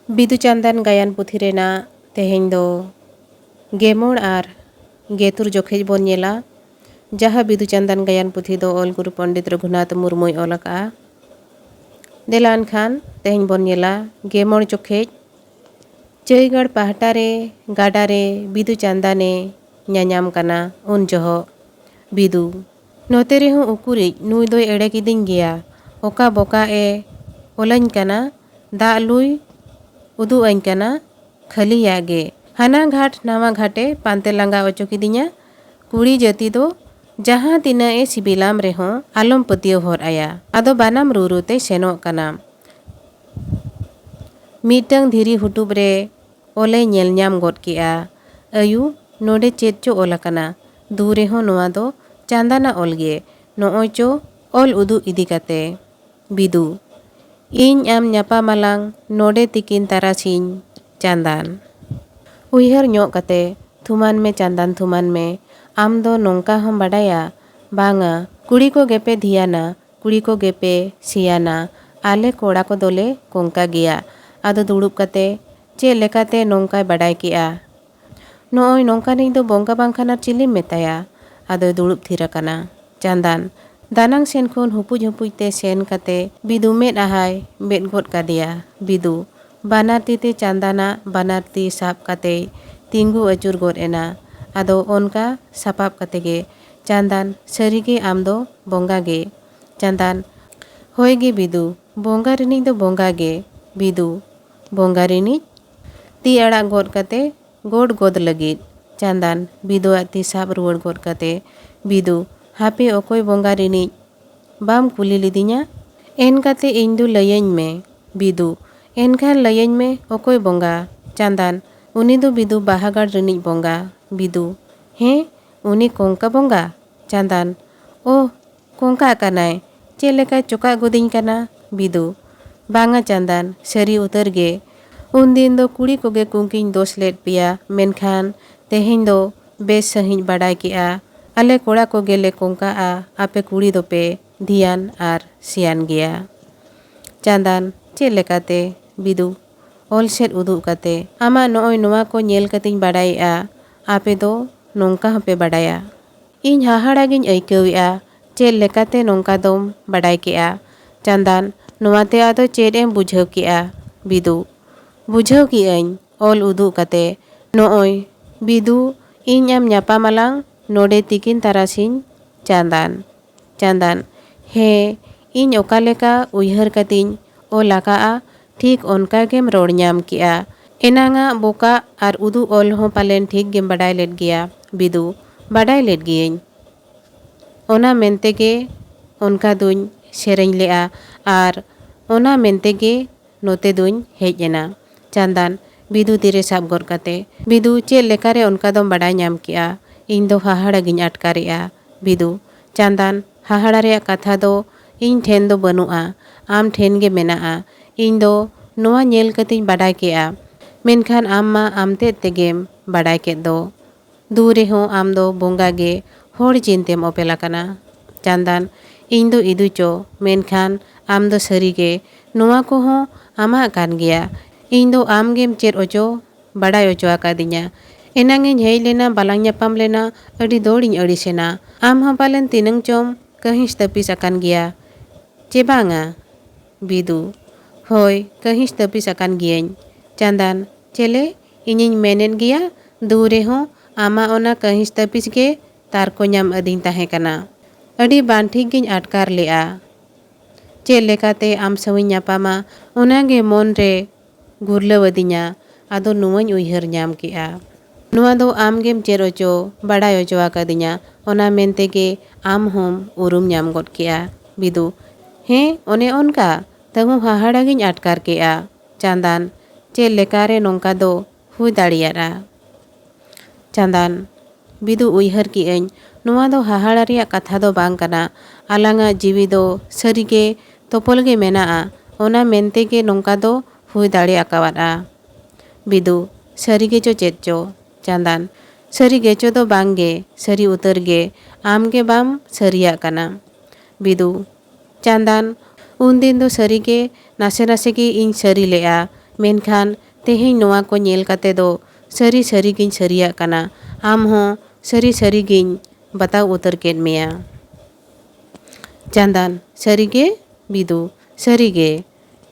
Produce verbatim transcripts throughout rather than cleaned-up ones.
ᱵᱤᱫᱩ ᱪᱟᱸᱫᱟᱱ ᱜᱟᱭᱟᱱ ᱯᱩᱛᱷᱤ ᱨᱮᱱᱟᱜ ᱛᱮᱦᱮᱧ ᱫᱚ ᱜᱮᱢᱚᱬ ᱟᱨ ᱜᱮᱛᱩᱨ ᱡᱚᱠᱷᱮᱡ ᱵᱚᱱ ᱧᱮᱞᱟ, ᱡᱟᱦᱟᱸ ᱵᱤᱫᱩ ᱪᱟᱸᱫᱟᱱ ᱜᱟᱭᱟᱱ ᱯᱩᱛᱷᱤ ᱫᱚ ᱚᱞ ᱜᱩᱨᱩ ᱯᱚᱱᱰᱤᱛ ᱨᱚᱜᱷᱩᱱᱟᱛᱷ ᱢᱩᱨᱢᱩᱭ ᱚᱞ ᱟᱠᱟᱫᱼᱟ᱾ ᱫᱮᱞᱟ ᱮᱱᱠᱷᱟᱱ ᱛᱮᱦᱮᱧ ᱵᱚᱱ ᱧᱮᱞᱟ ᱜᱮᱢᱚᱬ ᱡᱚᱠᱷᱮᱡ᱾ ᱪᱟᱹᱭᱜᱟᱲ ᱯᱟᱦᱴᱟ ᱨᱮ ᱜᱟᱰᱟ ᱨᱮ ᱵᱤᱫᱩ ᱪᱟᱸᱫᱟᱱᱮ ᱧᱟᱧᱟᱢ ᱠᱟᱱᱟ᱾ ᱩᱱ ᱡᱚᱦᱚᱜ ᱵᱤᱫᱩ, ᱱᱚᱛᱮ ᱨᱮᱦᱚᱸ ᱩᱠᱩᱨᱤᱡ ᱱᱩᱭ ᱫᱚᱭ ᱮᱲᱮ ᱠᱤᱫᱤᱧ ᱜᱮᱭᱟ᱾ ᱚᱠᱟ ᱵᱚᱠᱟ ᱮ ᱚᱞᱟᱹᱧ ᱠᱟᱱᱟ, ᱫᱟᱜ ᱞᱩᱭ ᱩᱫᱩᱜ ᱟᱹᱧ ᱠᱟᱱᱟ, ᱠᱷᱟᱹᱞᱤᱭᱟᱜ ᱜᱮ᱾ ᱦᱟᱱᱟ ᱜᱷᱟᱴ ᱱᱟᱣᱟ ᱜᱷᱟᱴᱮ ᱯᱟᱱᱛᱮ ᱞᱟᱸᱜᱟ ᱚᱪᱚ ᱠᱤᱫᱤᱧᱟ᱾ ᱠᱩᱲᱤ ᱡᱟᱹᱛᱤ ᱫᱚ ᱡᱟᱦᱟᱸ ᱛᱤᱱᱟᱹᱜ ᱮ ᱥᱤᱵᱤᱞᱟᱢ ᱨᱮᱦᱚᱸ ᱟᱞᱚᱢ ᱯᱟᱹᱛᱭᱟᱹᱣ ᱦᱚᱫ ᱟᱭᱟ᱾ ᱟᱫᱚ ᱵᱟᱱᱟᱢ ᱨᱩ ᱨᱩ ᱛᱮ ᱥᱮᱱᱚᱜ ᱠᱟᱱᱟ᱾ ᱢᱤᱫᱴᱟᱹᱝ ᱫᱷᱤᱨᱤ ᱦᱩᱴᱩᱵ ᱨᱮ ᱚᱞᱮ ᱧᱮᱞ ᱧᱟᱢ ᱜᱚᱫ ᱠᱮᱜᱼᱟ᱾ ᱟᱭᱩ, ᱱᱚᱰᱮ ᱪᱮᱫ ᱪᱚ ᱚᱞ ᱟᱠᱟᱱᱟ᱾ ᱫᱩ ᱨᱮᱦᱚᱸ ᱱᱚᱣᱟ ᱫᱚ ᱪᱟᱸᱫᱟᱱᱟᱜ ᱚᱞ ᱜᱮ᱾ ᱱᱚᱜᱼᱚᱭ ᱪᱚ ᱚᱞ ᱩᱫᱩᱜ ᱤᱫᱤ ᱠᱟᱛᱮ᱾ ᱵᱤᱫᱩ, ᱤᱧ ᱟᱢ ᱧᱟᱯᱟᱢ ᱟᱞᱟᱝ ᱱᱚᱰᱮ ᱛᱤᱠᱤᱱ ᱛᱟᱨᱟᱥᱤᱧ᱾ ᱪᱟᱸᱫᱟᱱ, ᱩᱭᱦᱟᱹᱨ ᱧᱚᱜ ᱠᱟᱛᱮ, ᱛᱷᱩᱢᱟᱱ ᱢᱮ ᱪᱟᱸᱫᱟᱱ, ᱛᱷᱩᱢᱟᱱ ᱢᱮ᱾ ᱟᱢ ᱫᱚ ᱱᱚᱝᱠᱟ ᱦᱚᱸᱢ ᱵᱟᱰᱟᱭᱟ? ᱵᱟᱝᱟ, ᱠᱩᱲᱤ ᱠᱚ ᱜᱮᱯᱮ ᱫᱷᱤᱭᱟᱱᱟ, ᱠᱩᱲᱤ ᱠᱚ ᱜᱮᱯᱮ ᱥᱤᱭᱟᱱᱟ᱾ ᱟᱞᱮ ᱠᱚᱲᱟ ᱠᱚᱫᱚᱞᱮ ᱠᱚᱝᱠᱟ ᱜᱮᱭᱟ᱾ ᱟᱫᱚ ᱫᱩᱲᱩᱵ ᱠᱟᱛᱮ ᱪᱮᱫ ᱞᱮᱠᱟᱛᱮ ᱱᱚᱝᱠᱟᱭ ᱵᱟᱰᱟᱭ ᱠᱮᱜᱼᱟ? ᱱᱚᱜᱼᱚᱭ ᱱᱚᱝᱠᱟᱱᱤᱡ ᱫᱚ ᱵᱚᱸᱜᱟ ᱵᱟᱝᱠᱷᱟᱱ ᱟᱨ ᱪᱤᱞᱤᱢ ᱢᱮᱛᱟᱭᱟ? ᱟᱫᱚᱭ ᱫᱩᱲᱩᱵ ᱛᱷᱤᱨ ᱟᱠᱟᱱᱟ᱾ ᱪᱟᱸᱫᱟᱱ, ᱫᱟᱱᱟᱝ ᱥᱮᱱ ᱠᱷᱚᱱ ᱦᱩᱯᱩᱡ ᱦᱩᱯᱩᱡ ᱛᱮ ᱥᱮᱱ ᱠᱟᱛᱮ ᱵᱤᱫᱩ ᱢᱮᱫ ᱟᱦᱟᱭ ᱵᱮᱫ ᱜᱚᱫ ᱠᱟᱫᱮᱭᱟ᱾ ᱵᱤᱫᱩ, ᱵᱟᱱᱟᱨ ᱛᱤ ᱛᱮ ᱪᱟᱸᱫᱟᱱᱟᱜ ᱵᱟᱱᱟᱨ ᱛᱤ ᱥᱟᱵ ᱠᱟᱛᱮᱭ ᱛᱤᱸᱜᱩ ᱟᱹᱪᱩᱨ ᱜᱚᱫ ᱮᱱᱟ᱾ ᱟᱫᱚ ᱚᱱᱠᱟ ᱥᱟᱯᱟᱵ ᱠᱟᱛᱮ ᱜᱮ, ᱪᱟᱸᱫᱟᱱ, ᱥᱟᱹᱨᱤᱜᱮ ᱟᱢ ᱫᱚ ᱵᱚᱸᱜᱟ ᱜᱮ᱾ ᱪᱟᱸᱫᱟᱱ, ᱦᱳᱭ ᱜᱮ ᱵᱤᱫᱩ, ᱵᱚᱸᱜᱟ ᱨᱤᱱᱤᱡ ᱫᱚ ᱵᱚᱸᱜᱟ ᱜᱮ᱾ ᱵᱤᱫᱩ, ᱵᱚᱸᱜᱟ ᱨᱤᱱᱤᱡ? ᱛᱤ ᱟᱲᱟᱜ ᱜᱚᱫ ᱠᱟᱛᱮ ᱜᱚᱰ ᱜᱚᱫ ᱞᱟᱹᱜᱤᱫ᱾ ᱪᱟᱸᱫᱟᱱ, ᱵᱤᱫᱩᱣᱟᱜ ᱛᱤ ᱥᱟᱵ ᱨᱩᱣᱟᱹᱲ ᱜᱚᱫ ᱠᱟᱛᱮ, ᱵᱤᱫᱩ, ᱦᱟᱯᱮ, ᱚᱠᱚᱭ ᱵᱚᱸᱜᱟ ᱨᱤᱱᱤᱡ? ᱵᱟᱢ ᱠᱩᱞᱤ ᱞᱤᱫᱤᱧᱟ? ᱮᱱ ᱠᱟᱛᱮ ᱤᱧ ᱫᱚ ᱞᱟᱹᱭᱟᱹᱧ ᱢᱮ᱾ ᱵᱤᱫᱩ, ᱮᱱᱠᱷᱟᱱ ᱞᱟᱹᱭᱟᱹᱧ ᱢᱮ, ᱚᱠᱚᱭ ᱵᱚᱸᱜᱟ? ᱪᱟᱸᱫᱟᱱ, ᱩᱱᱤ ᱫᱚ ᱵᱤᱫᱩ ᱵᱟᱦᱟᱜᱟᱲ ᱨᱤᱱᱤᱡ ᱵᱚᱸᱜᱟ᱾ ᱵᱤᱫᱩ, ᱦᱮᱸ, ᱩᱱᱤ ᱠᱚᱝᱠᱟ ᱵᱚᱸᱜᱟ? ᱪᱟᱸᱫᱟᱱ, ᱳᱦ, ᱠᱚᱝᱠᱟᱜ ᱠᱟᱱᱟᱭ᱾ ᱪᱮᱫ ᱞᱮᱠᱟᱭ ᱪᱚᱠᱟᱜ ᱜᱚᱫᱤᱧ ᱠᱟᱱᱟ? ᱵᱤᱫᱩ, ᱵᱟᱝᱟ ᱪᱟᱸᱫᱟᱱ, ᱥᱟᱹᱨᱤ ᱩᱛᱟᱹᱨ ᱜᱮ᱾ ᱩᱱᱫᱤᱱ ᱫᱚ ᱠᱩᱲᱤ ᱠᱚᱜᱮ ᱠᱩᱝᱠᱤᱧ ᱫᱳᱥ ᱞᱮᱫ ᱯᱮᱭᱟ, ᱢᱮᱱᱠᱷᱟᱱ ᱛᱮᱦᱮᱧ ᱫᱚ ᱵᱮᱥ ᱥᱟᱺᱦᱤᱡ ᱵᱟᱰᱟᱭ ᱠᱮᱜᱼᱟ᱾ ᱟᱞᱮ ᱠᱚᱲᱟ ᱠᱚᱜᱮ ᱞᱮ ᱠᱚᱝᱠᱟᱜᱼᱟ, ᱟᱯᱮ ᱠᱩᱲᱤ ᱫᱚᱯᱮ ᱫᱷᱤᱭᱟᱱ ᱟᱨ ᱥᱤᱭᱟᱱ ᱜᱮᱭᱟ᱾ ᱪᱟᱸᱫᱟᱱ, ᱪᱮᱫ ᱞᱮᱠᱟᱛᱮ? ᱵᱤᱫᱩ, ᱚᱞ ᱥᱮᱫ ᱩᱫᱩᱜ ᱠᱟᱛᱮ, ᱟᱢᱟᱜ ᱱᱚᱜᱼᱚᱭ ᱱᱚᱣᱟ ᱠᱚ ᱧᱮᱞ ᱠᱟᱛᱮᱧ ᱵᱟᱰᱟᱭᱮᱜᱼᱟ, ᱟᱯᱮ ᱫᱚ ᱱᱚᱝᱠᱟ ᱦᱚᱸᱯᱮ ᱵᱟᱰᱟᱭᱟ᱾ ᱤᱧ ᱦᱟᱦᱟᱲᱟ ᱜᱤᱧ ᱟᱹᱭᱠᱟᱹᱣᱮᱜᱼᱟ, ᱪᱮᱫ ᱞᱮᱠᱟᱛᱮ ᱱᱚᱝᱠᱟ ᱫᱚᱢ ᱵᱟᱰᱟᱭ ᱠᱮᱜᱼᱟ? ᱪᱟᱸᱫᱟᱱ, ᱱᱚᱣᱟᱛᱮ ᱟᱫᱚ ᱪᱮᱫ ᱮᱢ ᱵᱩᱡᱷᱟᱹᱣ ᱠᱮᱜᱼᱟ? ᱵᱤᱫᱩ, ᱵᱩᱡᱷᱟᱹᱣ ᱠᱮᱜᱼᱟᱹᱧ, ᱚᱞ ᱩᱫᱩᱜ ᱠᱟᱛᱮ᱾ ᱱᱚᱜᱼᱚᱭ, ᱵᱤᱫᱩ, ᱤᱧ ᱟᱢ ᱧᱟᱯᱟᱢ ᱟᱞᱟᱝ ᱱᱚᱰᱮ ᱛᱤᱠᱤᱱ ᱛᱟᱨᱟᱥᱤᱧ᱾ ᱪᱟᱸᱫᱟᱱ, ᱪᱟᱸᱫᱟᱱ, ᱦᱮᱸ, ᱤᱧ ᱚᱠᱟ ᱞᱮᱠᱟ ᱩᱭᱦᱟᱹᱨ ᱠᱟᱛᱮᱧ ᱚᱞ ᱟᱠᱟᱜᱼᱟ, ᱴᱷᱤᱠ ᱚᱱᱠᱟ ᱜᱮᱢ ᱨᱚᱲ ᱧᱟᱢ ᱠᱮᱜᱼᱟ᱾ ᱮᱱᱟᱝᱟᱜ ᱵᱚᱠᱟᱜ ᱟᱨ ᱩᱫᱩᱜ ᱚᱞ ᱦᱚᱸ ᱯᱟᱞᱮᱱ ᱴᱷᱤᱠ ᱜᱮᱢ ᱵᱟᱰᱟᱭ ᱞᱮᱫ ᱜᱮᱭᱟ᱾ ᱵᱤᱫᱩ, ᱵᱟᱰᱟᱭ ᱞᱮᱫ ᱜᱤᱭᱟᱹᱧ᱾ ᱚᱱᱟ ᱢᱮᱱᱛᱮ ᱜᱮ ᱚᱱᱠᱟ ᱫᱩᱧ ᱥᱮᱨᱮᱧ ᱞᱮᱜᱼᱟ ᱟᱨ ᱚᱱᱟ ᱢᱮᱱᱛᱮ ᱜᱮ ᱱᱚᱛᱮ ᱫᱩᱧ ᱦᱮᱡ ᱮᱱᱟ᱾ ᱪᱟᱸᱫᱟᱱ, ᱵᱤᱫᱩ ᱛᱤᱨᱮ ᱥᱟᱵ ᱜᱚᱫ ᱠᱟᱛᱮ, ᱵᱤᱫᱩ, ᱪᱮᱫ ᱞᱮᱠᱟᱨᱮ ᱚᱱᱠᱟ ᱫᱚᱢ ᱵᱟᱰᱟᱭ ᱧᱟᱢ ᱠᱮᱜᱼᱟ? ᱤᱧ ᱫᱚ ᱦᱟᱦᱟᱲᱟ ᱜᱤᱧ ᱟᱴᱠᱟᱨᱮᱜᱼᱟ᱾ ᱵᱤᱫᱩ, ᱪᱟᱸᱫᱟᱱ, ᱦᱟᱦᱟᱲᱟ ᱨᱮᱭᱟᱜ ᱠᱟᱛᱷᱟ ᱫᱚ ᱤᱧ ᱴᱷᱮᱱ ᱫᱚ ᱵᱟᱹᱱᱩᱜᱼᱟ, ᱟᱢ ᱴᱷᱮᱱ ᱜᱮ ᱢᱮᱱᱟᱜᱼᱟ᱾ ᱤᱧ ᱫᱚ ᱱᱚᱣᱟ ᱧᱮᱞ ᱠᱟᱛᱮᱧ ᱵᱟᱰᱟᱭ ᱠᱮᱜᱼᱟ, ᱢᱮᱱᱠᱷᱟᱱ ᱟᱢ ᱢᱟ ᱟᱢ ᱛᱮᱫ ᱛᱮᱜᱮᱢ ᱵᱟᱰᱟᱭ ᱠᱮᱫ ᱫᱚ᱾ ᱫᱩ ᱨᱮᱦᱚᱸ ᱟᱢ ᱫᱚ ᱵᱚᱸᱜᱟ ᱜᱮ ᱦᱚᱲ ᱪᱤᱱᱛᱮᱢ ᱚᱯᱮᱞ ᱟᱠᱟᱱᱟ᱾ ᱪᱟᱸᱫᱟᱱ, ᱤᱧ ᱫᱚ ᱤᱫᱩ ᱪᱚ, ᱢᱮᱱᱠᱷᱟᱱ ᱟᱢ ᱫᱚ ᱥᱟᱹᱨᱤ ᱜᱮ ᱱᱚᱣᱟ ᱠᱚᱦᱚᱸ ᱟᱢᱟᱜ ᱠᱟᱱ ᱜᱮᱭᱟ᱾ ᱤᱧ ᱫᱚ ᱟᱢ ᱜᱮᱢ ᱪᱮᱫ ᱚᱪᱚ, ᱵᱟᱰᱟᱭ ᱚᱪᱚ ᱟᱠᱟᱫᱤᱧᱟ᱾ ᱮᱱᱟᱝ ᱤᱧ ᱦᱮᱡ ᱞᱮᱱᱟ, ᱵᱟᱞᱟᱝ ᱧᱟᱯᱟᱢ ᱞᱮᱱᱟ, ᱟᱹᱰᱤ ᱫᱚᱲᱤᱧ ᱟᱹᱲᱤᱥ ᱮᱱᱟ᱾ ᱟᱢ ᱦᱚᱸ ᱯᱟᱞᱮᱱ ᱛᱤᱱᱟᱹᱝ ᱪᱚᱢ ᱠᱟᱹᱦᱤᱥ ᱛᱟᱹᱯᱤᱥ ᱟᱠᱟᱱ ᱜᱮᱭᱟ, ᱪᱮ ᱵᱟᱝᱟ? ᱵᱤᱫᱩ, ᱦᱳᱭ, ᱠᱟᱹᱦᱤᱥ ᱛᱟᱹᱯᱤᱥ ᱟᱠᱟᱱ ᱜᱤᱭᱟᱹᱧ᱾ ᱪᱟᱸᱫᱟᱱ, ᱪᱮᱞᱮ, ᱤᱧᱤᱧ ᱢᱮᱱᱮᱫ ᱜᱮᱭᱟ, ᱫᱩ ᱨᱮᱦᱚᱸ ᱟᱢᱟᱜ ᱚᱱᱟ ᱠᱟᱹᱦᱤᱥ ᱛᱟᱹᱯᱤᱥ ᱜᱮ ᱛᱟᱨᱠᱚ ᱧᱟᱢ ᱟᱹᱫᱤᱧ ᱛᱟᱦᱮᱸ ᱠᱟᱱᱟ᱾ ᱟᱹᱰᱤ ᱵᱟᱝ ᱴᱷᱤᱠ ᱜᱤᱧ ᱟᱴᱠᱟᱨ ᱞᱮᱜᱼᱟ᱾ ᱪᱮᱫ ᱞᱮᱠᱟᱛᱮ ᱟᱢ ᱥᱟᱶᱤᱧ ᱧᱟᱯᱟᱢᱟ, ᱚᱱᱟᱜᱮ ᱢᱚᱱ ᱨᱮ ᱜᱩᱨᱞᱟᱹᱣ ᱟᱹᱫᱤᱧᱟ᱾ ᱟᱫᱚ ᱱᱚᱣᱟᱧ ᱩᱭᱦᱟᱹᱨ ᱧᱟᱢ ᱠᱮᱜᱼᱟ, ᱱᱚᱣᱟ ᱫᱚ ᱟᱢ ᱜᱮᱢ ᱪᱮᱫ ᱚᱪᱚ, ᱵᱟᱰᱟᱭ ᱚᱪᱚ ᱟᱠᱟᱫᱤᱧᱟ, ᱚᱱᱟ ᱢᱮᱱᱛᱮ ᱜᱮ ᱟᱢ ᱦᱚᱸᱢ ᱩᱨᱩᱢ ᱧᱟᱢ ᱜᱚᱫ ᱠᱮᱜᱼᱟ᱾ ᱵᱤᱫᱩ, ᱦᱮᱸ, ᱚᱱᱮ ᱚᱱᱠᱟ, ᱛᱟᱹᱦᱩ ᱦᱟᱦᱟᱲᱟ ᱜᱤᱧ ᱟᱴᱠᱟᱨ ᱠᱮᱜᱼᱟ᱾ ᱪᱟᱸᱫᱟᱱ, ᱪᱮᱫ ᱞᱮᱠᱟᱨᱮ ᱱᱚᱝᱠᱟ ᱫᱚ ᱦᱩᱭ ᱫᱟᱲᱮᱭᱟᱜᱼᱟ? ᱪᱟᱸᱫᱟᱱ, ᱵᱤᱫᱩ, ᱩᱭᱦᱟᱹᱨ ᱠᱮᱜᱼᱟᱹᱧ, ᱱᱚᱣᱟ ᱫᱚ ᱦᱟᱦᱟᱲᱟ ᱨᱮᱭᱟᱜ ᱠᱟᱛᱷᱟ ᱫᱚ ᱵᱟᱝ ᱠᱟᱱᱟ᱾ ᱟᱞᱟᱝᱟᱜ ᱡᱤᱣᱤ ᱫᱚ ᱥᱟᱹᱨᱤᱜᱮ ᱛᱚᱯᱚᱞ ᱜᱮ ᱢᱮᱱᱟᱜᱼᱟ, ᱚᱱᱟ ᱢᱮᱱᱛᱮ ᱜᱮ ᱱᱚᱝᱠᱟ ᱫᱚ ᱦᱩᱭ ᱫᱟᱲᱮ ᱟᱠᱟᱣᱟᱫᱼᱟ᱾ ᱵᱤᱫᱩ, ᱥᱟᱹᱨᱤ ᱜᱮᱪᱚ ᱪᱮᱫ ᱪᱚ? ᱪᱟᱸᱫᱟᱱ, ᱥᱟᱹᱨᱤ ᱜᱮᱪᱚ ᱫᱚ ᱵᱟᱝ ᱜᱮ, ᱥᱟᱹᱨᱤ ᱩᱛᱟᱹᱨ ᱜᱮ, ᱟᱢ ᱜᱮ ᱵᱟᱢ ᱥᱟᱹᱨᱤᱭᱟᱜ ᱠᱟᱱᱟ᱾ ᱵᱤᱫᱩ, ᱪᱟᱸᱫᱟᱱ, ᱩᱱᱫᱤᱱ ᱫᱚ ᱥᱟᱹᱨᱤ ᱜᱮ ᱱᱟᱥᱮ ᱱᱟᱥᱮ ᱜᱮ ᱤᱧ ᱥᱟᱹᱨᱤ ᱞᱮᱜᱼᱟ, ᱢᱮᱱᱠᱷᱟᱱ ᱛᱮᱦᱮᱧ ᱱᱚᱣᱟ ᱠᱚ ᱧᱮᱞ ᱠᱟᱛᱮ ᱫᱚ ᱥᱟᱹᱨᱤ ᱥᱟᱹᱨᱤ ᱜᱤᱧ ᱥᱟᱹᱨᱤᱭᱟᱜ ᱠᱟᱱᱟ᱾ ᱟᱢ ᱦᱚᱸ ᱥᱟᱹᱨᱤ ᱥᱟᱹᱨᱤ ᱜᱤᱧ ᱵᱟᱛᱟᱣ ᱩᱛᱟᱹᱨ ᱠᱮᱫ ᱢᱮᱭᱟ᱾ ᱪᱟᱸᱫᱟᱱ, ᱥᱟᱹᱨᱤ ᱜᱮ? ᱵᱤᱫᱩ, ᱥᱟᱹᱨᱤ ᱜᱮ᱾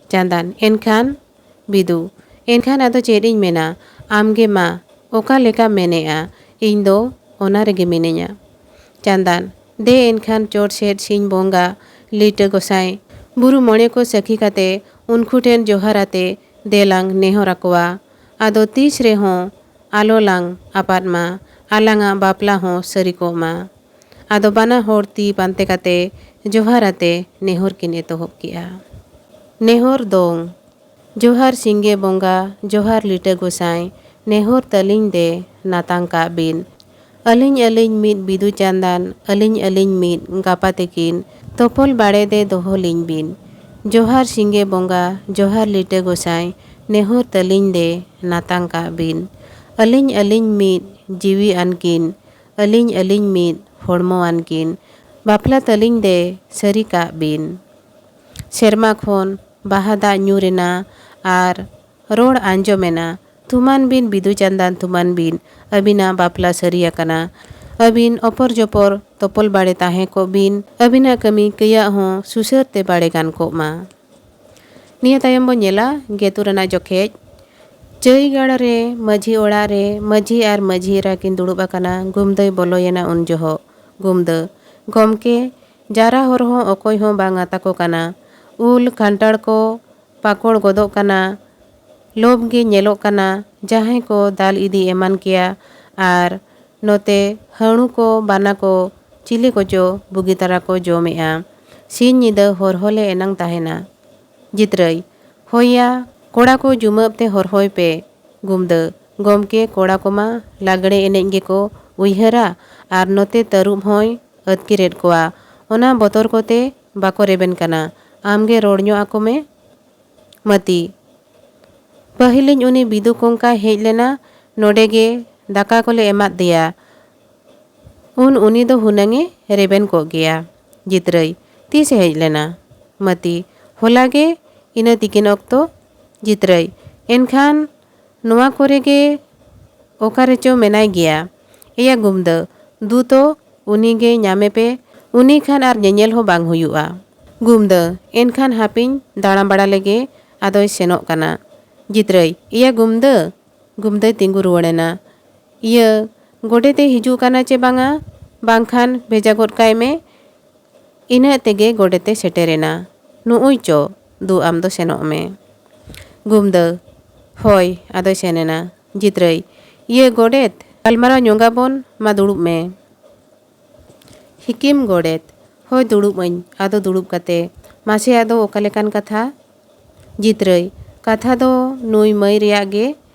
ᱪᱟᱸᱫᱟᱱ, ᱮᱱᱠᱷᱟᱱ? ᱵᱤᱫᱩ, ᱮᱱᱠᱷᱟᱱ ᱟᱫᱚ ᱪᱮᱫ ᱤᱧ ᱢᱮᱱᱟ? ᱟᱢ ᱜᱮ ᱢᱟ, ᱚᱠᱟ ᱞᱮᱠᱟᱢ ᱢᱮᱱᱮᱜᱼᱟ? ᱤᱧ ᱫᱚ ᱚᱱᱟ ᱨᱮᱜᱮ ᱢᱤᱱᱟᱹᱧᱟ᱾ ᱪᱟᱸᱫᱟᱱ, ᱫᱮ ᱮᱱᱠᱷᱟᱱ ᱪᱚᱴ ᱥᱮᱫ ᱥᱤᱧ ᱵᱚᱸᱜᱟ, ᱞᱤᱴᱟᱹ ᱜᱚᱸᱥᱟᱭ, ᱵᱩᱨᱩ ᱢᱚᱬᱮ ᱠᱚ ᱥᱟᱹᱠᱷᱤ ᱠᱟᱛᱮ ᱩᱱᱠᱩ ᱴᱷᱮᱱ ᱡᱚᱦᱟᱨ ᱟᱛᱮ ᱫᱮᱞᱟᱝ ᱱᱮᱦᱚᱨ ᱟᱠᱚᱣᱟ᱾ ᱟᱫᱚ ᱛᱤᱥ ᱨᱮᱦᱚᱸ ᱟᱞᱚ ᱞᱟᱝ ᱟᱯᱟᱫ ᱢᱟ, ᱟᱞᱟᱝᱟᱜ ᱵᱟᱯᱞᱟ ᱦᱚᱸ ᱥᱟᱹᱨᱤ ᱠᱚᱜ ᱢᱟ᱾ ᱟᱫᱚ ᱵᱟᱱᱟ ᱦᱚᱲ ᱛᱤ ᱯᱟᱱᱛᱮ ᱠᱟᱛᱮ ᱡᱚᱦᱟᱨ ᱟᱛᱮ ᱱᱮᱦᱚᱨ ᱠᱤᱱ ᱮᱛᱚᱦᱚᱵ ᱠᱮᱜᱼᱟ᱾ ᱱᱮᱦᱚᱨ ᱫᱚᱝ᱾ ᱡᱚᱦᱟᱨ ᱥᱤᱸᱜᱮ ᱵᱚᱸᱜᱟ, ᱡᱚᱦᱟᱨ ᱞᱤᱴᱟᱹ ᱜᱚᱸᱥᱟᱭ, ᱱᱮᱦᱚᱨ ᱛᱟᱹᱞᱤᱧ ᱫᱮ ᱱᱟᱛᱟᱝ ᱠᱟᱜ ᱵᱤᱱ᱾ ᱟᱹᱞᱤᱧ ᱟᱹᱞᱤᱧ ᱢᱤᱫ ᱵᱤᱫᱩ ᱪᱟᱸᱫᱟᱱ, ᱟᱹᱞᱤᱧ ᱟᱹᱞᱤᱧ ᱢᱤᱫ ᱜᱟᱯᱟ ᱛᱤᱠᱤᱱ, ᱛᱚᱯᱚᱞ ᱵᱟᱲᱮ ᱫᱮ ᱫᱚᱦᱚ ᱞᱤᱧ ᱵᱤᱱ᱾ ᱡᱚᱦᱟᱨ ᱥᱤᱸᱜᱮ ᱵᱚᱸᱜᱟ, ᱡᱚᱦᱟᱨ ᱞᱤᱴᱟᱹ ᱜᱚᱸᱥᱟᱭ, ᱱᱮᱦᱚᱨ ᱛᱟᱹᱞᱤᱧ ᱫᱮ ᱱᱟᱛᱟᱝ ᱠᱟᱜ ᱵᱤᱱ᱾ ᱟᱹᱞᱤᱧ ᱟᱹᱞᱤᱧ ᱢᱤᱫ ᱡᱤᱣᱤ ᱟᱱᱠᱤᱱ, ᱟᱹᱞᱤᱧ ᱟᱹᱞᱤᱧ ᱢᱤᱫ ᱦᱚᱲᱢᱚ ᱟᱱᱠᱤᱱ, ᱵᱟᱯᱞᱟ ᱛᱟᱹᱞᱤᱧ ᱫᱮ ᱥᱟᱹᱨᱤ ᱠᱟᱜ ᱵᱤᱱ᱾ ᱥᱮᱨᱢᱟ ᱠᱷᱚᱱ ᱵᱟᱦᱟ ᱫᱟᱜ ᱧᱩᱨ ᱮᱱᱟ ᱟᱨ ᱨᱚᱲ ᱟᱸᱡᱚᱢ ᱮᱱᱟ, ᱛᱷᱩᱢᱟᱱ ᱵᱤᱱ ᱵᱤᱫᱩ ᱪᱟᱸᱫᱟᱱ, ᱛᱷᱩᱢᱟᱱ ᱵᱤᱱ, ᱟᱹᱵᱤᱱᱟᱜ ᱵᱟᱯᱞᱟ ᱥᱟᱹᱨᱤ ᱟᱠᱟᱱᱟ᱾ ᱟᱹᱵᱤᱱ ᱚᱯᱚᱨ ᱡᱚᱯᱚᱨ ᱛᱚᱯᱚᱞ ᱵᱟᱲᱮ ᱛᱟᱦᱮᱸ ᱠᱚᱜ ᱵᱤᱱ, ᱟᱹᱵᱤᱱᱟᱜ ᱠᱟᱹᱢᱤ ᱠᱟᱹᱭᱟᱜ ᱦᱚᱸ ᱥᱩᱥᱟᱹᱨ ᱛᱮ ᱵᱟᱲᱮ ᱜᱟᱱ ᱠᱚᱜ ᱢᱟ᱾ ᱱᱤᱭᱟᱹ ᱛᱟᱭᱚᱢ ᱵᱚᱱ ᱧᱮᱞᱟ ᱜᱮᱛᱩ ᱨᱮᱱᱟᱜ ᱡᱚᱠᱷᱮᱡ᱾ ᱪᱟᱹᱭ ᱜᱟᱲ ᱨᱮ ᱢᱟᱹᱡᱷᱤ ᱚᱲᱟᱜ ᱨᱮ ᱢᱟᱹᱡᱷᱤ ᱟᱨ ᱢᱟᱹᱡᱷᱤ ᱮᱨᱟ ᱠᱤᱱ ᱫᱩᱲᱩᱵ ᱟᱠᱟᱱᱟ᱾ ᱜᱩᱢᱫᱟᱹᱭ ᱵᱚᱞᱚᱭᱮᱱᱟ ᱩᱱ ᱡᱚᱦᱚᱜ᱾ ᱜᱩᱢᱫᱟᱹ, ᱜᱚᱢᱠᱮ, ᱡᱟᱨᱟ ᱦᱚᱨ ᱦᱚᱸ ᱚᱠᱚᱭ ᱦᱚᱸ ᱵᱟᱝ ᱟᱛᱟ ᱠᱚ ᱠᱟᱱᱟ᱾ ᱩᱞ ᱠᱟᱱᱴᱷᱟᱲ ᱠᱚ ᱯᱟᱠᱚᱲ ᱜᱚᱫᱚᱜ ᱠᱟᱱᱟ᱾ ᱞᱳᱵᱷ ᱜᱮ ᱧᱮᱞᱚᱜ ᱠᱟᱱᱟ᱾ ᱡᱟᱦᱟᱸᱭ ᱠᱚ ᱫᱟᱞ ᱤᱫᱤ ᱮᱢᱟᱱ ᱠᱮᱭᱟ ᱟᱨ ᱱᱚᱛᱮ ᱦᱟᱹᱬᱩ ᱠᱚ, ᱵᱟᱱᱟ ᱠᱚ, ᱪᱤᱞᱤ ᱠᱚᱪᱚ ᱵᱩᱜᱤ ᱛᱟᱨᱟ ᱠᱚ ᱡᱚᱢᱮᱜᱼᱟ᱾ ᱥᱤᱧ ᱧᱤᱫᱟᱹ ᱦᱚᱨᱦᱚ ᱞᱮ ᱮᱱᱟᱝ ᱛᱟᱦᱮᱱᱟ᱾ ᱡᱤᱛᱨᱟᱹᱭ, ᱦᱳᱭᱭᱟ, ᱠᱚᱲᱟ ᱠᱚ ᱡᱩᱢᱟᱹᱵ ᱛᱮ ᱦᱚᱨᱦᱚᱭ ᱯᱮ᱾ ᱜᱩᱢᱫᱟᱹ, ᱜᱚᱢᱠᱮ, ᱠᱚᱲᱟ ᱠᱚᱢᱟ ᱞᱟᱜᱽᱲᱮ ᱮᱱᱮᱡ ᱜᱮᱠᱚ ᱩᱭᱦᱟᱹᱨᱟ ᱟᱨ ᱱᱚᱛᱮ ᱛᱟᱹᱨᱩᱵ ᱦᱚᱸᱭ ᱟᱹᱛᱠᱤᱨᱮᱫ ᱠᱚᱣᱟ᱾ ᱚᱱᱟ ᱵᱚᱛᱚᱨ ᱠᱚᱛᱮ ᱵᱟᱠᱚ ᱨᱮᱵᱮᱱ ᱠᱟᱱᱟ᱾ ᱟᱢᱜᱮ ᱨᱚᱲ ᱧᱚᱜ ᱟᱠᱚ ᱢᱮ᱾ ᱢᱟᱹᱛᱤ, ᱯᱟᱹᱦᱤᱞᱤᱧ ᱩᱱᱤ ᱵᱤᱫᱩ ᱠᱚᱝᱠᱟᱭ ᱦᱮᱡ ᱞᱮᱱᱟ, ᱱᱚᱰᱮ ᱜᱮ ᱫᱟᱠᱟ ᱠᱚᱞᱮ ᱮᱢᱟᱫ ᱫᱮᱭᱟ᱾ ᱩᱱ ᱩᱱᱤ ᱫᱚ ᱦᱩᱱᱟᱹᱝ ᱮ ᱨᱮᱵᱮᱱ ᱠᱚᱜ ᱜᱮᱭᱟ᱾ ᱡᱤᱛᱨᱟᱹᱭ, ᱛᱤᱥ ᱮ ᱦᱮᱡ ᱞᱮᱱᱟ? ᱢᱟᱹᱛᱤ, ᱦᱚᱞᱟ ᱜᱮ, ᱤᱱᱟᱹ ᱛᱤᱠᱤᱱ ᱚᱠᱛᱚ᱾ ᱡᱤᱛᱨᱟᱹᱭ, ᱮᱱᱠᱷᱟᱱ ᱱᱚᱣᱟ ᱠᱚᱨᱮ ᱜᱮ ᱚᱠᱟ ᱨᱮᱪᱚ ᱢᱮᱱᱟᱭ ᱜᱮᱭᱟ᱾ ᱮᱭᱟ ᱜᱩᱢᱫᱟᱹ, ᱫᱩ ᱛᱚ ᱩᱱᱤ ᱜᱮ ᱧᱟᱢᱮ ᱯᱮ, ᱩᱱᱤ ᱠᱷᱟᱱ ᱟᱨ ᱧᱮᱧᱮᱞ ᱦᱚᱸ ᱵᱟᱝ ᱦᱩᱭᱩᱜᱼᱟ᱾ ᱜᱩᱢᱫᱟᱹ, ᱮᱱᱠᱷᱟᱱ ᱦᱟᱯᱤᱧ ᱫᱟᱬᱟ ᱵᱟᱲᱟ ᱞᱮᱜᱮ, ᱟᱫᱚᱭ ᱥᱮᱱᱚᱜ ᱠᱟᱱᱟ᱾ ᱡᱤᱛᱨᱟᱹᱭ, ᱮᱭᱟ ᱜᱩᱢᱫᱟᱹ, ᱜᱩᱢᱫᱟᱹᱭ ᱛᱤᱸᱜᱩ ᱨᱩᱣᱟᱹᱲ ᱮᱱᱟ᱾ ᱤᱭᱟᱹ, ᱜᱚᱰᱮᱛ ᱮ ᱦᱤᱡᱩᱜ ᱠᱟᱱᱟ ᱪᱮ ᱵᱟᱝᱟ? ᱵᱟᱝᱠᱷᱟᱱ ᱵᱷᱮᱡᱟ ᱜᱚᱫ ᱠᱟᱭ ᱢᱮ᱾ ᱤᱱᱟᱹᱜ ᱛᱮᱜᱮ ᱜᱚᱰᱮᱛ ᱮ ᱥᱮᱴᱮᱨ ᱮᱱᱟ᱾ ᱱᱩᱜᱼᱩᱭ ᱪᱚ, ᱫᱩ ᱟᱢ ᱫᱚ ᱥᱮᱱᱚᱜ ᱢᱮ᱾ ᱜᱩᱢᱫᱟᱹ, ᱦᱳᱭ, ᱟᱫᱚᱭ ᱥᱮᱱ ᱮᱱᱟ᱾ ᱡᱤᱛᱨᱟᱹᱭ, ᱤᱭᱟᱹ ᱜᱚᱰᱮᱛ, ᱜᱟᱞᱢᱟᱨᱟᱣ ᱧᱚᱜᱟᱵᱚᱱ, ᱢᱟ ᱫᱩᱲᱩᱵ ᱢᱮ᱾ ᱦᱤᱠᱤᱢ ᱜᱚᱰᱮᱛ, ᱦᱳᱭ ᱫᱩᱲᱩᱵ ᱟᱹᱧ, ᱟᱫᱚ ᱫᱩᱲᱩᱵ ᱠᱟᱛᱮ, ᱢᱟᱥᱮ ᱟᱫᱚ ᱚᱠᱟ ᱞᱮᱠᱟᱱ ᱠᱟᱛᱷᱟ? ᱡᱤᱛᱨᱟᱹᱭ, ᱠᱟᱛᱷᱟ ᱫᱚ ᱱᱩᱭ ᱢᱟᱹᱭ ᱨᱮᱭᱟᱜ ᱜᱮ,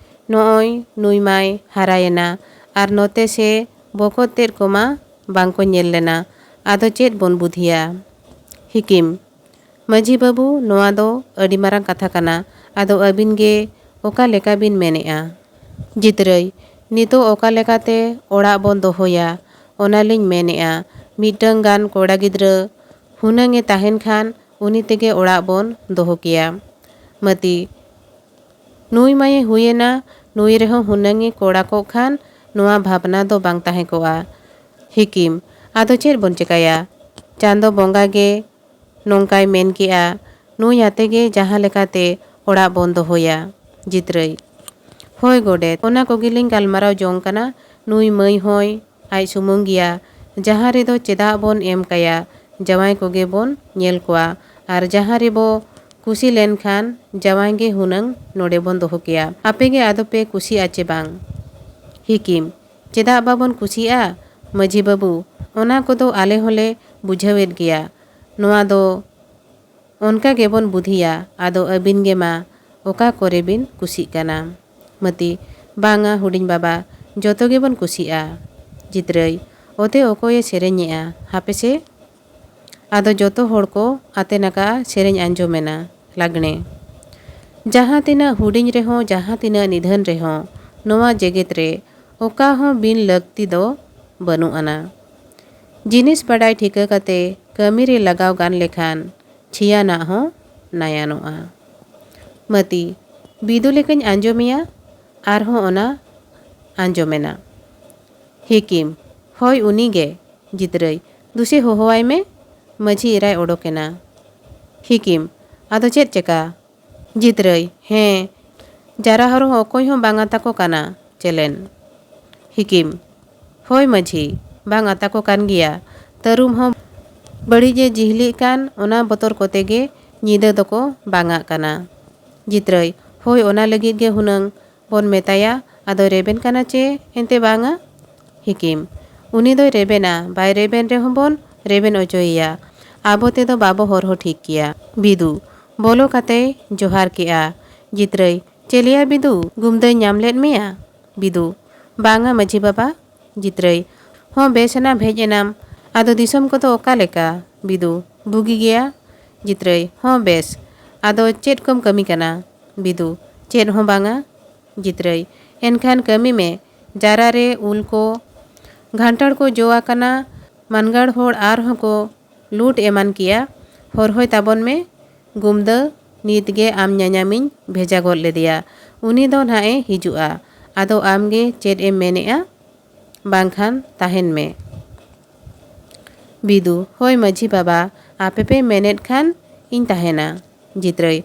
ᱱᱚᱜᱼᱚᱭ ᱱᱩᱭ ᱢᱟᱭ ᱦᱟᱨᱟᱭᱮᱱᱟ, ᱟᱨ ᱱᱚᱛᱮ ᱥᱮ ᱵᱚᱠᱚᱛ ᱛᱮᱫ ᱠᱚᱢᱟ ᱵᱟᱝᱠᱚ ᱧᱮᱞ ᱞᱮᱱᱟ, ᱟᱫᱚ ᱪᱮᱫ ᱵᱚᱱ ᱵᱩᱫᱷᱤᱭᱟ? ᱦᱤᱠᱤᱢ, ᱢᱟᱹᱡᱷᱤ ᱵᱟᱹᱵᱩ, ᱱᱚᱣᱟ ᱫᱚ ᱟᱹᱰᱤ ᱢᱟᱨᱟᱝ ᱠᱟᱛᱷᱟ ᱠᱟᱱᱟ, ᱟᱫᱚ ᱟᱹᱵᱤᱱ ᱜᱮ ᱚᱠᱟ ᱞᱮᱠᱟ ᱵᱤᱱ ᱢᱮᱱᱮᱜᱼᱟ? ᱡᱤᱛᱨᱟᱹᱭ, ᱱᱤᱛᱚᱜ ᱚᱠᱟ ᱞᱮᱠᱟᱛᱮ ᱚᱲᱟᱜ ᱵᱚᱱ ᱫᱚᱦᱚᱭᱟ, ᱚᱱᱟᱞᱤᱧ ᱢᱮᱱᱮᱜᱼᱟ, ᱢᱤᱫᱴᱟᱝ ᱜᱟᱱ ᱠᱚᱲᱟ ᱜᱤᱫᱽᱨᱟᱹ ᱦᱩᱱᱟᱹᱝ ᱮ ᱛᱟᱦᱮᱱ ᱠᱷᱟᱱ ᱩᱱᱤ ᱛᱮᱜᱮ ᱚᱲᱟᱜ ᱵᱚᱱ ᱫᱚᱦᱚ ᱠᱮᱭᱟ᱾ ᱢᱟᱹᱛᱤ, ᱱᱩᱭ ᱢᱟᱭᱮ ᱦᱩᱭᱮᱱᱟ, ᱱᱩᱭ ᱨᱮᱦᱚᱸ ᱦᱩᱱᱟᱹᱝ ᱮ ᱠᱚᱲᱟ ᱠᱚᱜ ᱠᱷᱟᱱ ᱱᱚᱣᱟ ᱵᱷᱟᱵᱽᱱᱟ ᱫᱚ ᱵᱟᱝ ᱛᱟᱦᱮᱸ ᱠᱚᱜᱼᱟ᱾ ᱦᱤᱠᱤᱢ, ᱟᱫᱚ ᱪᱮᱫ ᱵᱚᱱ ᱪᱮᱠᱟᱭᱟ? ᱪᱟᱸᱫᱚ ᱵᱚᱸᱜᱟ ᱜᱮ ᱱᱚᱝᱠᱟᱭ ᱢᱮᱱ ᱠᱮᱜᱼᱟ, ᱱᱩᱭ ᱟᱛᱮ ᱜᱮ ᱡᱟᱦᱟᱸ ᱞᱮᱠᱟᱛᱮ ᱚᱲᱟᱜ ᱵᱚᱱ ᱫᱚᱦᱚᱭᱟ᱾ ᱡᱤᱛᱨᱟᱹᱭ, ᱦᱳᱭ ᱜᱚᱰᱮᱛ, ᱚᱱᱟ ᱠᱚᱜᱮᱞᱤᱧ ᱜᱟᱞᱢᱟᱨᱟᱣ ᱡᱚᱝ ᱠᱟᱱᱟ᱾ ᱱᱩᱭ ᱢᱟᱹᱭ ᱦᱚᱸᱭ ᱟᱡ ᱥᱩᱢᱩᱝ ᱜᱮᱭᱟ, ᱡᱟᱦᱟᱸ ᱨᱮᱫᱚ ᱪᱮᱫᱟᱜ ᱵᱚᱱ ᱮᱢ ᱠᱟᱭᱟ? ᱡᱟᱶᱟᱭ ᱠᱚᱜᱮ ᱵᱚᱱ ᱧᱮᱞ ᱠᱚᱣᱟ, ᱟᱨ ᱡᱟᱦᱟᱸ ᱨᱮᱵᱚ ᱠᱩᱥᱤ ᱞᱮᱱᱠᱷᱟᱱ ᱡᱟᱶᱟᱭ ᱜᱮ ᱦᱩᱱᱟᱹᱝ ᱱᱚᱰᱮ ᱵᱚᱱ ᱫᱚᱦᱚ ᱠᱮᱭᱟ᱾ ᱟᱯᱮ ᱜᱮ ᱟᱫᱚ ᱯᱮ ᱠᱩᱥᱤᱜᱼᱟ ᱪᱮ ᱵᱟᱝ? ᱦᱤᱠᱤᱢ, ᱪᱮᱫᱟᱜ ᱵᱟᱵᱚᱱ ᱠᱩᱥᱤᱜᱼᱟ ᱢᱟᱹᱡᱷᱤ ᱵᱟᱹᱵᱩ? ᱚᱱᱟ ᱠᱚᱫᱚ ᱟᱞᱮ ᱦᱚᱸᱞᱮ ᱵᱩᱡᱷᱟᱹᱣᱮᱫ ᱜᱮᱭᱟ᱾ ᱱᱚᱣᱟ ᱫᱚ ᱚᱱᱠᱟ ᱜᱮᱵᱚᱱ ᱵᱩᱫᱷᱤᱭᱟ᱾ ᱟᱫᱚ ᱟᱹᱵᱤᱱ ᱜᱮ ᱢᱟ ᱚᱠᱟ ᱠᱚᱨᱮ ᱵᱤᱱ ᱠᱩᱥᱤᱜ ᱠᱟᱱᱟ? ᱢᱟᱹᱛᱤ, ᱵᱟᱝᱟ ᱦᱩᱰᱤᱧ ᱵᱟᱵᱟ, ᱡᱚᱛᱚ ᱜᱮᱵᱚᱱ ᱠᱩᱥᱤᱜᱼᱟ᱾ ᱡᱤᱛᱨᱟᱹᱭ, ᱚᱛᱮ ᱚᱠᱚᱭᱮ ᱥᱮᱨᱮᱧᱮᱜᱼᱟ? ᱦᱟᱯᱮ ᱥᱮ᱾ ᱟᱫᱚ ᱡᱚᱛᱚ ᱦᱚᱲ ᱠᱚ ᱟᱛᱮᱱ ᱟᱠᱟᱜᱼᱟ, ᱥᱮᱨᱮᱧ ᱟᱸᱡᱚᱢᱮᱱᱟ᱾ ᱞᱟᱜᱽᱬᱮ᱾ ᱡᱟᱦᱟᱸ ᱛᱤᱱᱟᱹᱜ ᱦᱩᱰᱤᱧ ᱨᱮᱦᱚᱸ, ᱡᱟᱦᱟᱸ ᱛᱤᱱᱟᱹᱜ ᱱᱤᱫᱷᱟᱹᱱ ᱨᱮᱦᱚᱸ, ᱱᱚᱣᱟ ᱡᱮᱜᱮᱛ ᱨᱮ ᱚᱠᱟ ᱦᱚᱸ ᱵᱤᱱ ᱞᱟᱹᱠᱛᱤ ᱫᱚ ᱵᱟᱹᱱᱩᱜ ᱟᱱᱟ᱾ ᱡᱤᱱᱤᱥ ᱵᱟᱰᱟᱭ ᱴᱷᱤᱠᱟᱹ ᱠᱟᱛᱮ ᱠᱟᱹᱢᱤ ᱨᱮ ᱞᱟᱜᱟᱣ ᱜᱟᱱ ᱞᱮᱠᱷᱟᱱ ᱪᱷᱤᱭᱟᱱᱟᱜ ᱦᱚᱸ ᱱᱟᱭᱟᱱᱚᱜᱼᱟ᱾ ᱢᱟᱹᱛᱤ, ᱵᱤᱫᱩ ᱞᱮᱠᱟᱧ ᱟᱸᱡᱚᱢᱮᱭᱟ, ᱟᱨᱦᱚᱸ ᱚᱱᱟ ᱟᱸᱡᱚᱢᱮᱱᱟ᱾ ᱦᱤᱠᱤᱢ, ᱦᱳᱭ ᱩᱱᱤᱜᱮ᱾ ᱡᱤᱛᱨᱟᱹᱭ, ᱫᱩᱥᱮ ᱦᱚᱦᱚᱣᱟᱭ ᱢᱮ᱾ ᱢᱟᱹᱡᱷᱤ ᱮᱨᱟᱭ ᱚᱰᱚᱠᱮᱱᱟ᱾ ᱦᱤᱠᱤᱢ, ᱟᱫᱚ ᱪᱮᱫ ᱪᱮᱠᱟ? ᱡᱤᱛᱨᱟᱹᱭ, ᱦᱮᱸ, ᱡᱟᱨᱟ ᱦᱚᱨ ᱦᱚᱸ ᱚᱠᱚᱭ ᱦᱚᱸ ᱵᱟᱝᱟ ᱛᱟᱠᱚ ᱠᱟᱱᱟ ᱪᱮᱞᱮᱱ᱾ ᱦᱤᱠᱤᱢ, ᱦᱳᱭ ᱢᱟᱹᱡᱷᱤ, ᱵᱟᱝ ᱟᱛᱟ ᱠᱚ ᱠᱟᱱ ᱜᱮᱭᱟ᱾ ᱛᱟᱹᱨᱩᱢ ᱦᱚᱸ ᱵᱟᱹᱲᱤᱡ ᱮ ᱡᱤᱦᱞᱤᱜ ᱠᱟᱱ, ᱚᱱᱟ ᱵᱚᱛᱚᱨ ᱠᱚᱛᱮ ᱜᱮ ᱧᱤᱫᱟᱹ ᱫᱚᱠᱚ ᱵᱟᱝᱟᱜ ᱠᱟᱱᱟ᱾ ᱡᱤᱛᱨᱟᱹᱭ, ᱦᱳᱭ, ᱚᱱᱟ ᱞᱟᱹᱜᱤᱫ ᱜᱮ ᱦᱩᱱᱟᱹᱝ ᱵᱚᱱ ᱢᱮᱛᱟᱭᱟ, ᱟᱫᱚᱭ ᱨᱮᱵᱮᱱ ᱠᱟᱱᱟ ᱪᱮ ᱮᱱᱛᱮ ᱵᱟᱝᱟ? ᱦᱤᱠᱤᱢ, ᱩᱱᱤ ᱫᱚᱭ ᱨᱮᱵᱮᱱᱟ, ᱵᱟᱭ ᱨᱮᱵᱮᱱ ᱨᱮᱦᱚᱸ ᱵᱚᱱ ᱨᱮᱵᱮᱱ ᱚᱪᱚᱭᱮᱭᱟ᱾ ᱟᱵᱚ ᱛᱮᱫᱚ ᱵᱟᱵᱚ ᱦᱚᱨᱦᱚ ᱴᱷᱤᱠ ᱠᱮᱭᱟ᱾ ᱵᱤᱫᱩ, ᱵᱚᱞᱚ ᱠᱟᱛᱮᱭ ᱡᱚᱦᱟᱨ ᱠᱮᱜᱼᱟ᱾ ᱡᱤᱛᱨᱟᱹᱭ, ᱪᱮᱞᱮᱭᱟ ᱵᱤᱫᱩ, ᱜᱩᱢᱫᱟᱹᱭ ᱧᱟᱢ ᱞᱮᱫ ᱢᱮᱭᱟ? ᱵᱤᱫᱩ, ᱵᱟᱝᱟ ᱢᱟᱹᱡᱷᱤ ᱵᱟᱵᱟ᱾ ᱡᱤᱛᱨᱟᱹᱭ, ᱦᱚᱸ ᱵᱮᱥ ᱮᱱᱟᱢ ᱦᱮᱡ ᱮᱱᱟᱢ᱾ ᱟᱫᱚ ᱫᱤᱥᱚᱢ ᱠᱚᱫᱚ ᱚᱠᱟ ᱞᱮᱠᱟ? ᱵᱤᱫᱩ, ᱵᱩᱜᱤ ᱜᱮᱭᱟ᱾ ᱡᱤᱛᱨᱟᱹᱭ, ᱦᱚᱸ ᱵᱮᱥ᱾ ᱟᱫᱚ ᱪᱮᱫ ᱠᱚᱢ ᱠᱟᱹᱢᱤ ᱠᱟᱱᱟ? ᱵᱤᱫᱩ, ᱪᱮᱫ ᱦᱚᱸ ᱵᱟᱝᱟ᱾ ᱡᱤᱛᱨᱟᱹᱭ, ᱮᱱᱠᱷᱟᱱ ᱠᱟᱹᱢᱤ ᱢᱮ, ᱡᱟᱨᱟ ᱨᱮ ᱩᱞ ᱠᱚ, ᱜᱷᱟᱱᱴᱟᱲ ᱠᱚ ᱡᱚ ᱟᱠᱟᱱᱟ, ᱢᱟᱱᱜᱟᱲ ᱦᱚᱲ ᱟᱨᱦᱚᱸ ᱠᱚ ᱞᱩᱴ ᱮᱢᱟᱱ ᱠᱮᱭᱟ, ᱦᱚᱨᱦᱚᱭ ᱛᱟᱵᱚᱱ ᱢᱮ᱾ ᱜᱩᱢᱫᱟᱹ, ᱱᱤᱛ ᱜᱮ ᱟᱢ ᱧᱟᱧᱟᱢᱤᱧ ᱵᱷᱮᱡᱟ ᱜᱚᱫ ᱞᱮᱫᱮᱭᱟ, ᱩᱱᱤ ᱫᱚ ᱱᱟᱜ ᱮ ᱦᱤᱡᱩᱜᱼᱟ᱾ ᱟᱫᱚ ᱟᱢ ᱜᱮ ᱪᱮᱫ ᱮᱢ ᱢᱮᱱᱮᱜᱼᱟ? ᱵᱟᱝᱠᱷᱟᱱ ᱛᱟᱦᱮᱱ ᱢᱮ᱾ ᱵᱤᱫᱩ, ᱦᱳᱭ ᱢᱟᱹᱡᱷᱤ ᱵᱟᱵᱟ, ᱟᱯᱮ ᱯᱮ ᱢᱮᱱᱮᱫ ᱠᱷᱟᱱ ᱤᱧ ᱛᱟᱦᱮᱱᱟ᱾ ᱡᱤᱛᱨᱟᱹᱭ,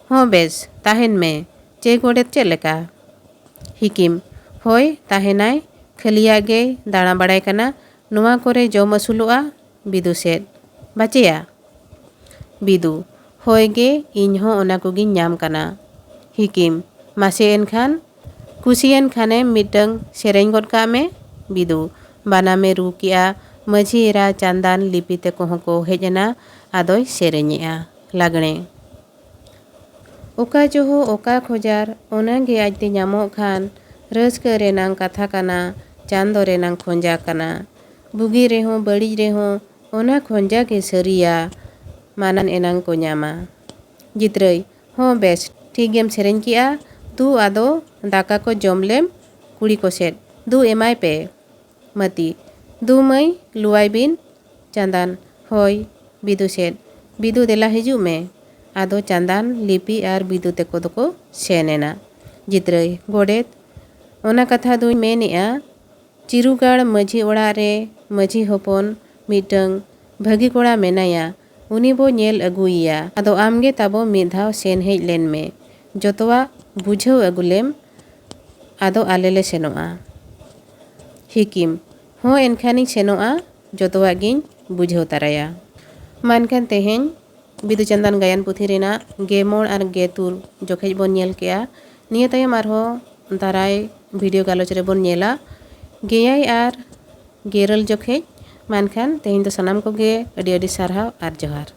ᱦᱚᱸ ᱵᱮᱥ, ᱛᱟᱦᱮᱱ ᱢᱮ᱾ ᱪᱮ ᱜᱚᱰᱮᱛ ᱪᱮᱫ ᱞᱮᱠᱟ? ᱦᱤᱠᱤᱢ, ᱦᱳᱭ, ᱛᱟᱦᱮᱱᱟᱭ, ᱠᱷᱟᱹᱞᱤᱭᱟᱜ ᱜᱮᱭ ᱫᱟᱬᱟ ᱵᱟᱲᱟᱭ ᱠᱟᱱᱟ, ᱱᱚᱣᱟ ᱠᱚᱨᱮ ᱡᱚᱢ ᱟᱹᱥᱩᱞᱚᱜᱼᱟ᱾ ᱵᱤᱫᱩ ᱥᱮᱫ, ᱵᱟᱪᱮᱭᱟ? ᱵᱤᱫᱩ, ᱦᱳᱭ ᱜᱮ, ᱤᱧ ᱦᱚᱸ ᱚᱱᱟ ᱠᱚᱜᱮᱧ ᱧᱟᱢ ᱠᱟᱱᱟ᱾ ᱦᱤᱠᱤᱢ, ᱢᱟᱥᱮ ᱮᱱᱠᱷᱟᱱ, ᱠᱩᱥᱤᱭᱮᱱ ᱠᱷᱟᱱᱮᱢ ᱢᱤᱫᱴᱟᱹᱝ ᱥᱮᱨᱮᱧ ᱜᱚᱫ ᱠᱟᱜ ᱢᱮ᱾ ᱵᱤᱫᱩ, ᱵᱟᱱᱟᱢᱮ ᱨᱩ ᱠᱮᱜᱼᱟ, ᱢᱟᱹᱡᱷᱤ ᱮᱨᱟ, ᱪᱟᱸᱫᱟᱱ, ᱞᱤᱯᱤ ᱛᱮᱠᱚ ᱦᱚᱸᱠᱚ ᱦᱮᱡ ᱮᱱᱟ, ᱟᱫᱚᱭ ᱥᱮᱨᱮᱧᱮᱜᱼᱟ ᱞᱟᱜᱽᱬᱮ᱾ ᱚᱠᱟ ᱡᱚᱦᱚᱜ ᱚᱠᱟ ᱠᱷᱚᱡᱟᱨ, ᱚᱱᱟ ᱜᱮ ᱟᱡ ᱛᱮ ᱧᱟᱢᱚᱜ ᱠᱷᱟᱱ, ᱨᱟᱹᱥᱠᱟᱹ ᱨᱮᱱᱟᱝ ᱠᱟᱛᱷᱟ ᱠᱟᱱᱟ, ᱪᱟᱸᱫᱚ ᱨᱮᱱᱟᱝ ᱠᱷᱚᱸᱡᱟ ᱠᱟᱱᱟ᱾ ᱵᱩᱜᱤ ᱨᱮᱦᱚᱸ ᱵᱟᱹᱲᱤᱡ ᱨᱮᱦᱚᱸ, ᱚᱱᱟ ᱠᱷᱚᱸᱡᱟ ᱜᱮ ᱥᱟᱹᱨᱤᱭᱟ, ᱢᱟᱱᱟᱱ ᱮᱱᱟᱝ ᱠᱚ ᱧᱟᱢᱟ᱾ ᱡᱤᱛᱨᱟᱹᱭ, ᱦᱚᱸ ᱵᱮᱥ, ᱴᱷᱤᱠ ᱜᱮᱢ ᱥᱮᱨᱮᱧ ᱠᱮᱜᱼᱟ, ᱫᱩ ᱟᱫᱚ ᱫᱟᱠᱟ ᱠᱚ ᱡᱚᱢ ᱞᱮᱢ, ᱠᱩᱲᱤ ᱠᱚ ᱥᱮᱫ, ᱫᱩ ᱮᱢᱟᱭ ᱯᱮ᱾ ᱢᱟᱹᱛᱤ, ᱫᱩ ᱢᱟᱹᱭ, ᱞᱩᱣᱟᱭ ᱵᱤᱱ᱾ ᱪᱟᱸᱫᱟᱱ, ᱦᱳᱭ᱾ ᱵᱤᱫᱩ ᱥᱮᱫ, ᱵᱤᱫᱩ ᱫᱮᱞᱟ ᱦᱤᱡᱩᱜ ᱢᱮ᱾ ᱟᱫᱚ ᱪᱟᱸᱫᱟᱱ, ᱞᱤᱯᱤ ᱟᱨ ᱵᱤᱫᱩ ᱛᱮᱠᱚ ᱫᱚᱠᱚ ᱥᱮᱱ ᱮᱱᱟ᱾ ᱡᱤᱛᱨᱟᱹᱭ, ᱜᱚᱰᱮᱛ, ᱚᱱᱟ ᱠᱟᱛᱷᱟ ᱫᱩᱧ ᱢᱮᱱᱮᱜᱼᱟ, ᱪᱤᱨᱩᱜᱟᱲ ᱢᱟᱹᱡᱷᱤ ᱚᱲᱟᱜ ᱨᱮ ᱢᱟᱹᱡᱷᱤ ᱦᱚᱯᱚᱱ ᱢᱤᱫᱴᱟᱹᱝ ᱵᱷᱟᱹᱜᱤ ᱠᱚᱲᱟ ᱢᱮᱱᱟᱭᱟ, ᱩᱱᱤ ᱵᱚ ᱧᱮᱞ ᱟᱹᱜᱩᱭᱮᱭᱟ᱾ ᱟᱫᱚ ᱟᱢᱜᱮ ᱛᱟᱵᱚ ᱢᱤᱫ ᱫᱷᱟᱣ ᱥᱮᱱ ᱦᱮᱡ ᱞᱮᱱ ᱢᱮ, ᱡᱚᱛᱚᱣᱟᱜ ᱵᱩᱡᱷᱟᱹᱣ ᱟᱹᱜᱩ ᱞᱮᱢ, ᱟᱫᱚ ᱟᱞᱮ ᱞᱮ ᱥᱮᱱᱚᱜᱼᱟ᱾ ᱦᱤᱠᱤᱢ, ᱦᱚᱸ ᱮᱱᱠᱷᱟᱱᱤᱧ ᱥᱮᱱᱚᱜᱼᱟ, ᱡᱚᱛᱚᱣᱟᱜ ᱜᱤᱧ ᱵᱩᱡᱷᱟᱹᱣ ᱛᱟᱨᱟᱭᱟ᱾ ᱢᱟ ᱮᱱᱠᱷᱟᱱ ᱛᱮᱦᱮᱧ ᱵᱤᱫᱩ ᱪᱟᱸᱫᱟᱱ ᱜᱟᱭᱟᱱ ᱯᱩᱛᱷᱤ ᱨᱮᱱᱟᱜ ᱜᱮᱢᱚᱬ ᱟᱨ ᱜᱮᱛᱩᱨ ᱡᱚᱠᱷᱮᱡ ᱵᱚᱱ ᱧᱮᱞ ᱠᱮᱜᱼᱟ᱾ ᱱᱤᱭᱟᱹ ᱛᱟᱭᱚᱢ ᱟᱨᱦᱚᱸ ᱫᱟᱨᱟᱭ ᱵᱷᱤᱰᱤᱭᱳ ᱜᱟᱞᱚᱪ ᱨᱮᱵᱚᱱ ᱧᱮᱞᱟ ᱜᱮᱭᱟᱭ ᱟᱨ ᱜᱮᱨᱟᱹᱞ ᱡᱚᱠᱷᱮᱡ᱾ ᱢᱟ ᱮᱱᱠᱷᱟᱱ ᱛᱮᱦᱮᱧ ᱫᱚ ᱥᱟᱱᱟᱢ ᱠᱚᱜᱮ ᱟᱹᱰᱤ ᱟᱹᱰᱤ ᱥᱟᱨᱦᱟᱣ ᱟᱨ ᱡᱚᱦᱟᱨ᱾